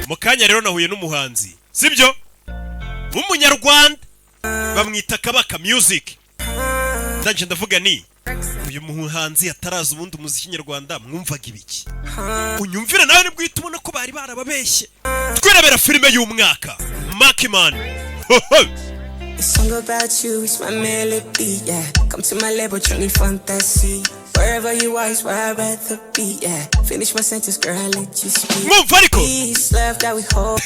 Mu kanya rero nahuye n'umuhanzi, sibyo, w'Umunyarwanda, bamwita Kabaka Music. Ndangije ndavuga ni uyu muhanzi ataraza, ubundi umuziki nyarwanda mwumvaga ibiki? Unyumvire nawe, nibwo uhita ubona ko bari barababeshye. Twirebera filime y'umwaka, Monkey Man. The song about you is my melody, yeah. Come to my label, Johnny Fantasy. Wherever you are is where I'd rather be, yeah. Finish my sentence, girl, I let you speak. Mwumva ariko. Peace, love that we hold.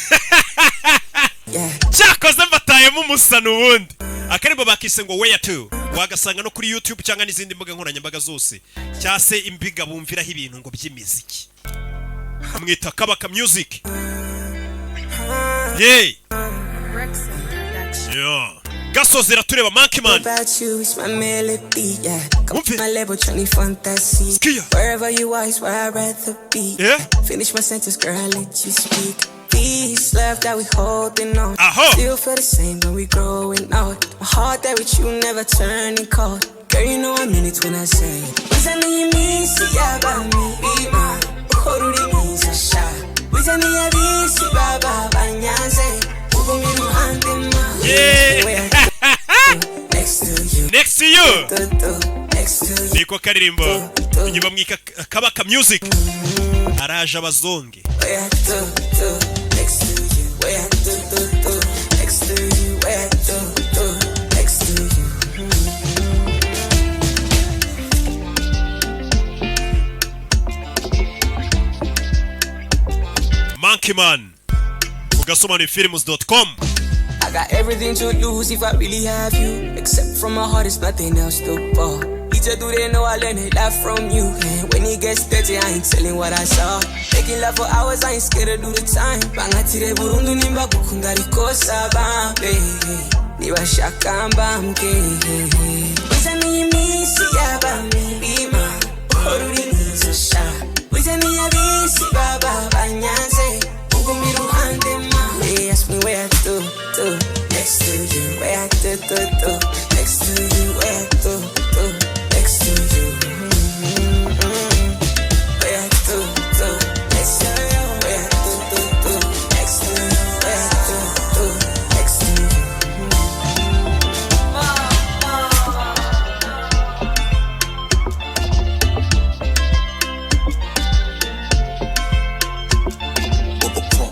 Yeah. Cyakoze mbatayemo umusano. Ubundi akarimbo bakise ngo "Where To", wagasanga no kuri YouTube cyangwa n'izindi mbuga nkoranyambaga zose, cyangwa se imbiga bumviraho ibintu ngo by'imiziki. Amwita Kabaka Music. Yey, yeah. Gasozera tureba Monkey Man. About you is my melody, yeah. Come Wumve. to my label, Johnny Fantasy. Skia. Wherever you are is where I'd rather be. Yeah. Finish my sentence, girl, I let you speak. Peace, love that we holding on. Aho. Still feel the same when we growing out. My heart that with you never turning cold. Girl, you know I mean it when I say. Wizani iminsi y'abami, uhora uri mwiza sha. Wizani abisi baba banyanze. Uguma iruhande ma. Yeah. Where next to you. Next to you. Do, do, next to you. Niko karirimbo inyuma, bamwika Kabaka Music, araje abazonge. Where do, do, next to you. Where do, do, do, next to you. Where do, do, next to you. Monkey Man ku gasobanuyefilms.com. I got everything to lose if I really have you. Except from my heart, it's nothing else to fall. Each do they know I learned a lot from you. And when it gets dirty, I ain't telling what I saw. Making love for hours, I ain't scared to do the time. Bangatire burundu nimba gukunda ariko sabambe. Nibashaka mbambwe. Wizaniye iminsi yaba mibi ma. Uhora uri mwiza sha. Wizaniye abisi baba banyanze. Uguma iruhande ma. They ask me where I do, do, next to you. Where I do, do, do, next to you. Where I do, do, next to you. Where I do, do, next to you. Where I do, do, do, next to you. Where I do, do, next to you.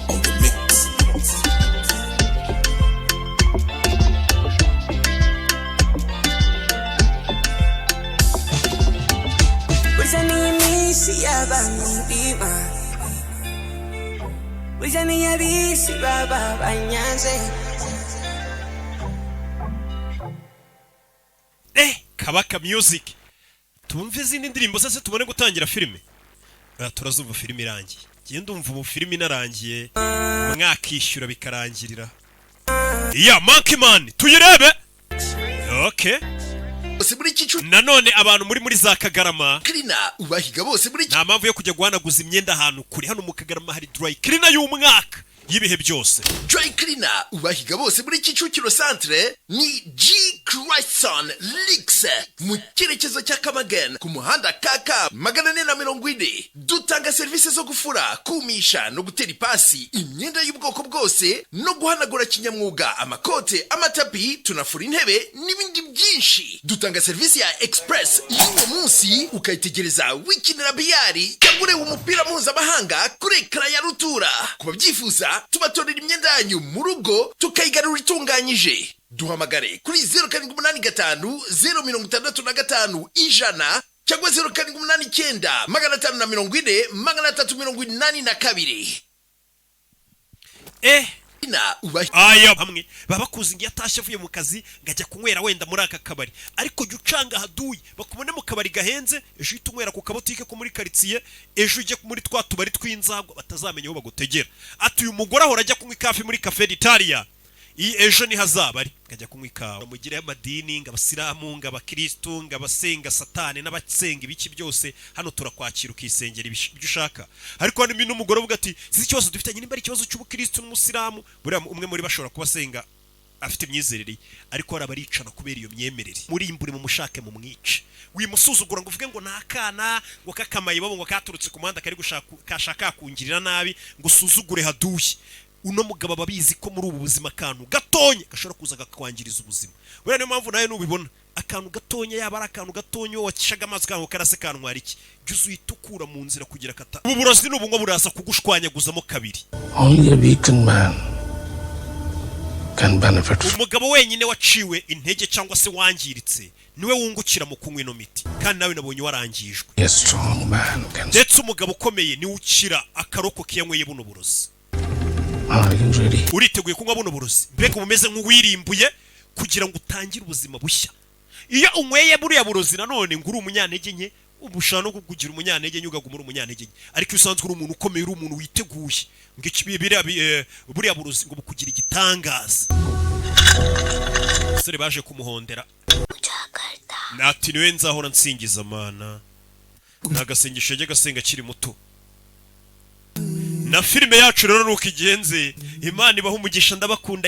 On the mix. Wizaniye iminsi yaba mibi ma. Wizaniye abisi baba banyanze. Kabaka Music. Tumve izindi ndirimbo se tubone gutangira filime. Ah, turazumva filime irangiye. Ngiye ndumva ubu filime inarangiye mwakishyura bikarangirira ya Monkey Man. Tuyirebe, okay. Bose muri Kicukiro. Nanone abantu muri za Kagarama, Cleaner ubahiga bose muri nta mpamvu yo kujya guhanaguza imyenda ahantu kure. Hano mu Kagarama hari dry cleaner y'umwaka y'ibihe byose. Dry Cleaner ubahiga bose muri Kicukiro Centre ni G Christson Lix, mu cyerekezo cya Kamagana, ku muhanda KK 440. Dutanga serivisi zo gufura, kumisha no gutera ipasi imyenda y'ubwoko bwose, no guhanagura kinyamwuga amakote, amatapi, tunafura intebe n'ibindi byinshi. Dutanga serivisi ya express y'uwo munsi, ukayitegereza wikinira biyari cyangwa ureba umupira mpuzamahanga kuri ekara ya rutura. Ku babyifuza, tubatorera imyenda yanyu mu rugo, tukayigarura itunganyije. Duhamagare kuri 0785 065 100 cyangwa 0789 540 382. Na ubahi Aya hamwe baba bakuzi ngo iyo atashye avuye mu kazi ngo ajya kunywera wenda muri aka kabari, ariko jya ucanga haduyi bakubone mu kabari gahenze, ejo uhita unywera ku kabotike ko muri karitsiye, ejo ujye muri twa tubari tw'inzagwa, batazamenya aho bagutegera. Ati uyu mugore ahora ajya kunywa ikafi muri Cafe d'Italia, iyi ejo niho azaba ari ngajya kunywa ikawa. Mugire amadini, ngo abasilamu, ngo abakirisitu, ngo abasenga satani n'abasenga ibiki byose, hano turakwakira ukisengera ibyo ushaka. Ariko hano n'umugore avuga ati: "Si ikibazo dufitanye nimba ari ikibazo cy'ubukirisitu n'umusilamu, buriya umwe muri bo ashobora kuba asenga Afite imyizerere ye, ariko hari abaricana kubera iyo myemerere. Murimbure, mumushake, mumwice. Wimusuzugura ngo uvuge ngo ni akana ngo kakamaye babo, ngo katurutse ku muhanda kari gushaka kashaka kungirira nabi, ngo usuzugure haduye. Uno mugabo aba abizi ko muri ubu buzima akantu gatonya gashobora kuza kakwangiriza ubuzima. Buriya niyo mpamvu nawe nubibona akantu gatonya, yaba ari akantu gatonya wacishaga amazi kango karase kantwara iki, jya uza uhita ukura mu nzira kugira kata ubu burozi nubunywa buraza kugushwanyaguzamo kabiri. Only a weakened man can benefit from Umugabo wenyine waciwe intege cyangwa se wangiritse niwe wungukira mu kunywa ino miti, kandi nawe nabonye warangijwe. A strong man can. Ndetse umugabo ukomeye niwe ukira akarokoka iyo anyweye buno burozi. Are you ready? Uriteguye kunywa buno burozi? Mbega uba umeze nk'uwirimbuye kugira ngo utangire ubuzima bushya. Iyo unyweye buriya burozi nanone ngo uri umunyantege nke, uba ushobora no kukugira umunyantege nke, ukaguma uri umunyantege nke. Ariko iyo usanzwe uri umuntu ukomeye, uri umuntu witeguye, ngo buriya burozi ngo bukugira igitangaza. Abasore baje kumuhondera, ati niwe nzahora nsingiza Mana. Ni agasengesho yajyaga asenga akiri muto. Na filime yacu rero nuko igenze. Imana ibaha umugisha, ndabakunda.